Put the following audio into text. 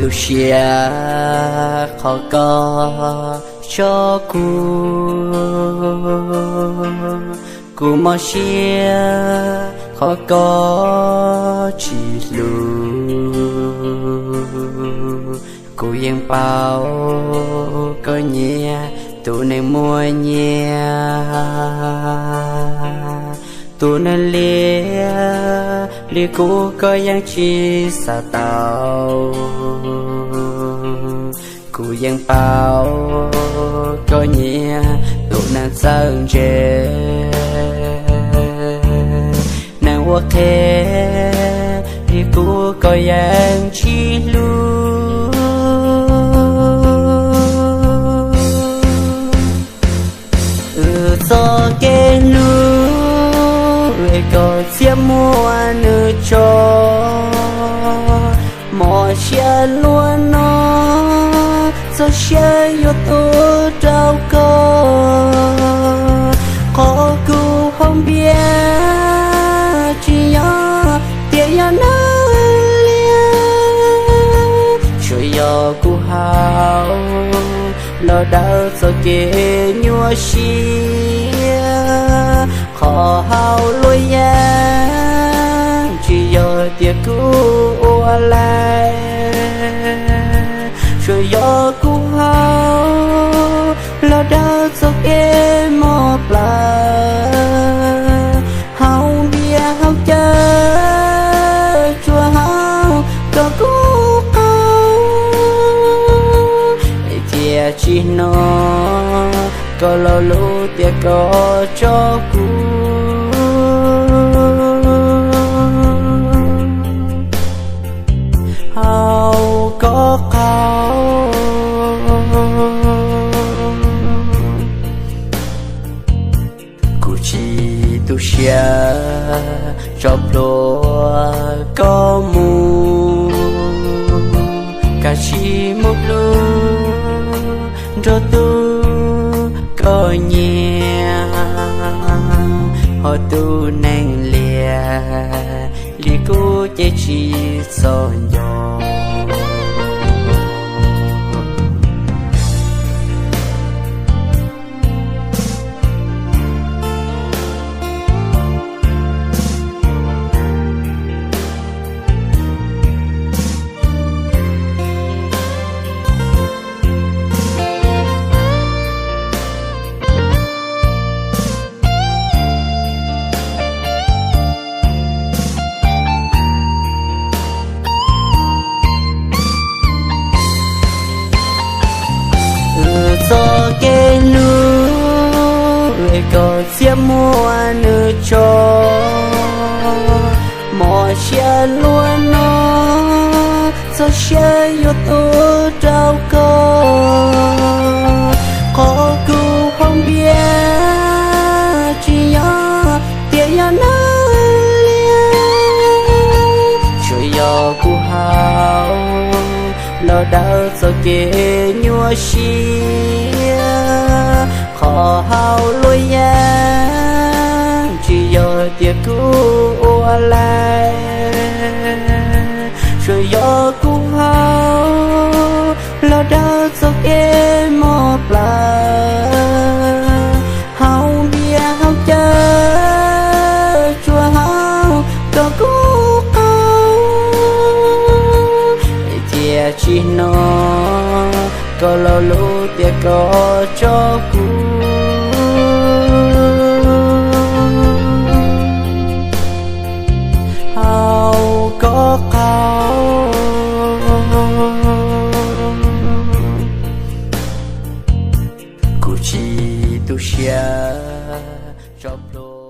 Tu siab qhov koj tso kuv, kuv mob siab qhov koj tsis hlub. Kuv yeej paub koj nyiam tus neeg muaj nyiaj, tus neeg liab li kuv koj yeej tsis xav tau. Kuv yeej paub koj nyiam tus neeg txawj ntse, neeg ua qhev li kuv koj yeej tsis hlub. Wb txoj kev hlub es koj txia muag nws tso, mob siab luaj no, txoj sia yuav tuag rau koj. Qhov kuv haus npias tsis yog tias yog neeg liab, tsuas yog kuv haus los dawb txoj kev nyuaj siab. Qhov haus luaj yeej tsis yog tias kuv ua laij, tsuas yog kuv haus los dawb txoj kev mob plawv. Haus npias haus cawv tsuas haus kom kuv qaug, thiaj tsis hnov koj lo lus tias koj tso kuv, haus kom qaug. Kuv tsis tu siab tso plhuav koj mus, kav tsij mus hlub nrog tus koj nyiam, ho tus neeg liab li kuv ces tsis txhob nco. Wb txoj kev hlub es koj txia muag nws tso, mob siab luaj no, txoj sia yuav tuag rau koj. Qhov kuv haus npias tsis yog tias yog neeg liab, tsuas yog kuv haus los dawb txoj kev nyuaj siab. Qhov haus luaj yeej tsis yog tias kuv ua laij, tsuas yog kuv haus los dawb txoj kev mob plawv. Haus npias haus cawv tsuas haus kom kuv qaug, thiaj tsis hnov koj lo lus tias koj tso kuv, haus kom qaug. Kuv tsis tu siab tso plhuav